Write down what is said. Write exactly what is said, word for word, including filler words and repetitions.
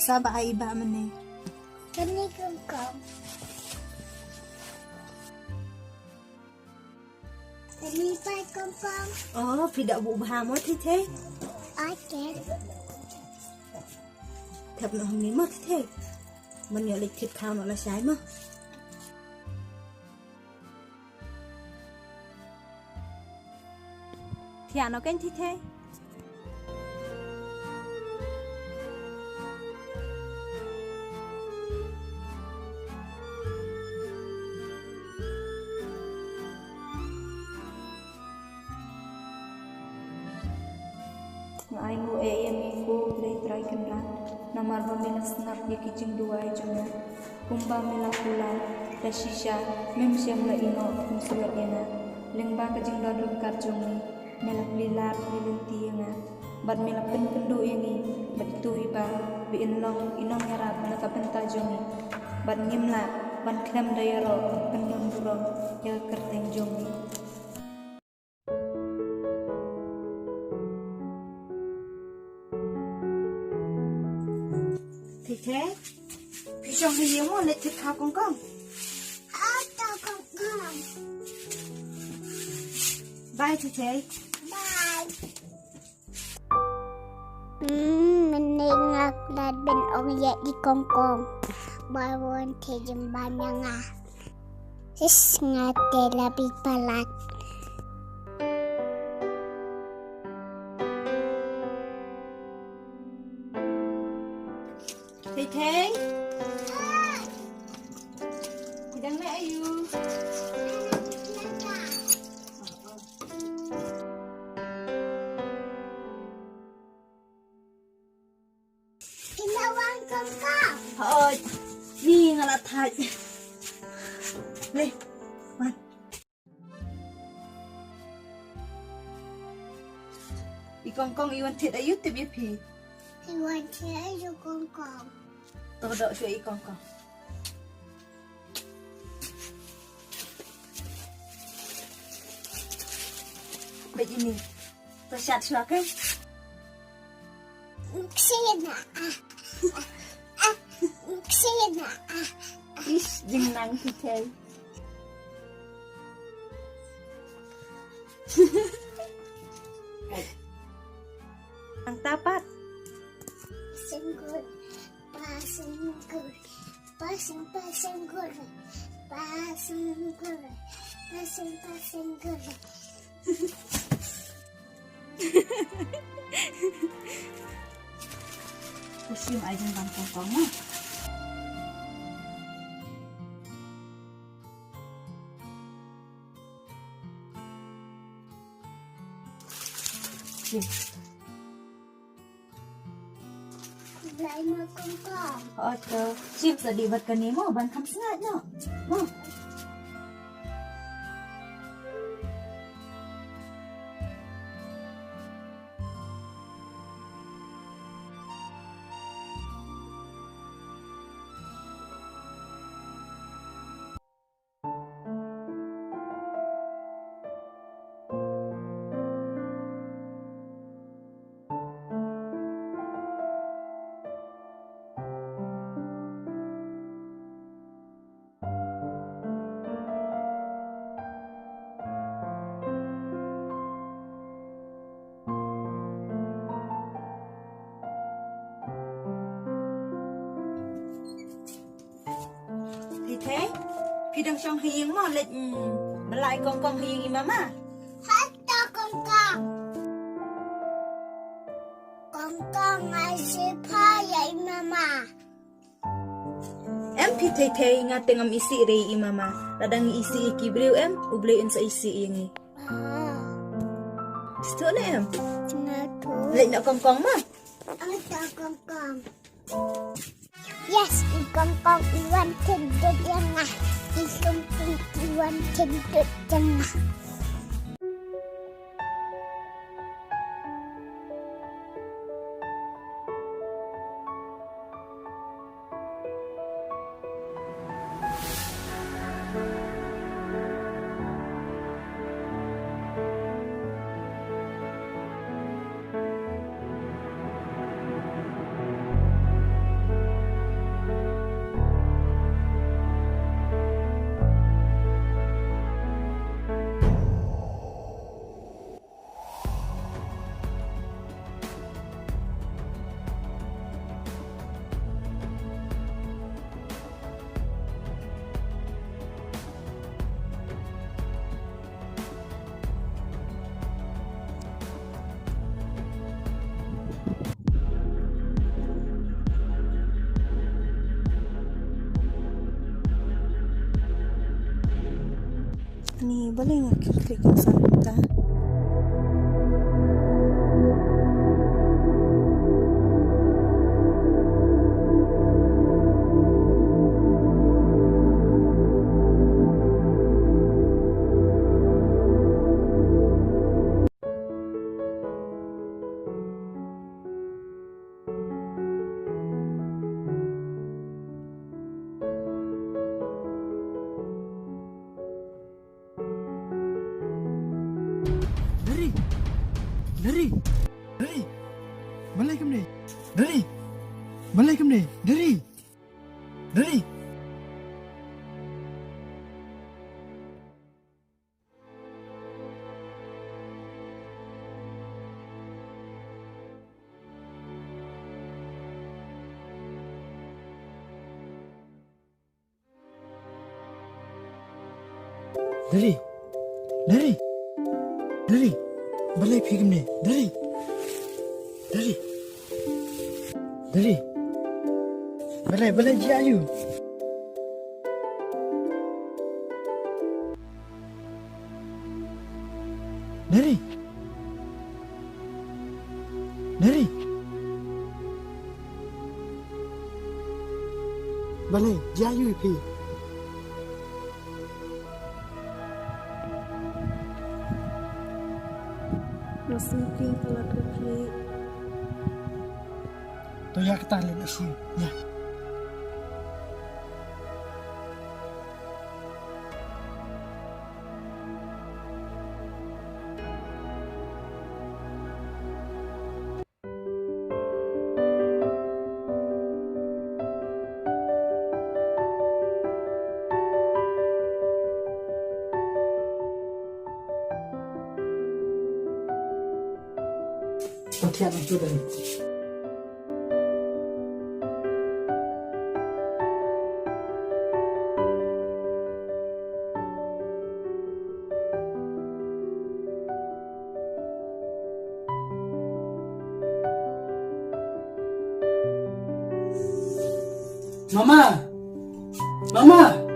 Sa ba ai ba mynne. Kani kongkong. Kani pai kongkong. Oh, phi da buh bha mo Thei Thei. Okay. Thep noh hangne mo Thei Thei. Man ïoh leit thied khaw noh lashai mo. Thiah noh kein Thei Thei. Nga ai nguh eh ïa me ko Blei Trai Kynrad, namar ba me la sngap ïa ki jingduwai jong nga. Kumba me la kular da shisha, mem shym la ïehnoh khun suwet ïa nga. Lyngba ka jingdon ryngkat jong me, me la plie lad plie lynti ïa nga. Bad me la pynkynduh ïa ngi bad ito i bah ba in long i nongïarap na ka bynta jong ngi. Bad ngim lah ban khlem da ïaroh ban pynlong burom ïa ka kyrteng jong me. Thei Thei, phi shong ha ïing mo, leit thied khaw kongkong. Ato kongkong. Bye Thei Thei. Bye. Hmm, mynne nga kwah ban ong ïa i kongkong ba wan thied jingbaim ïa nga. Sis, nga te la bit palat. Thei Thei. Ki dang leh aïu? Ki la wan kongkong. Hooid. Ni nga la thait. Le. Wan. I kongkong i wan thied aïu tip ïa phi? I wan thied aïu kongkong? To doh shuwa i kongkong. Bad ini. To shad shuwa kan? Ksina. Ksina. Ish, jingnang Thei Thei. Nang tapat. Sengkul. Pasang gul. Pasang, pasang gul. Pasang gul. Pasang, pasang gul. Ka shim ai jingbaim kongkong mo. Shim. Blei mo kongkong. Oto. Shim sa dih bad kane mo, ban kham sngaid noh. Mo. Thei Thei, phi dang shong ha ïing mo, leit, mm, bylla i kongkong ha ïing i mama. Hato kongkong. Kongkong, nga isih pha ïa i mama. Em phi Thei Thei, nga te ngam isih re i mama. Lada ngi isih ïa ki briew em, U Blei un sa isih ïa ngi. Ah. Sngewthuh ne em? Sngewthuh. Leit noh kongkong mo. Hato kongkong. Yes, i kongkong i wan thied dud ïa nga. I kongkong i wan thied dud ïa nga. Ni balei nga kyrteng kin sa kita. Dari! Dari! Dari! Balei kumne? Dari! Balei kumne? Dari! Dari! Dari. Dari. Dari. Balei phi kumne? Dari. Dari. Dari. Balei, balei jia ïa u? Dari. Dari. Balei jia ïa u phi? Nga sngewthuh palat ka phi. To ïa kata leh na shu ïa. Mama! Mama!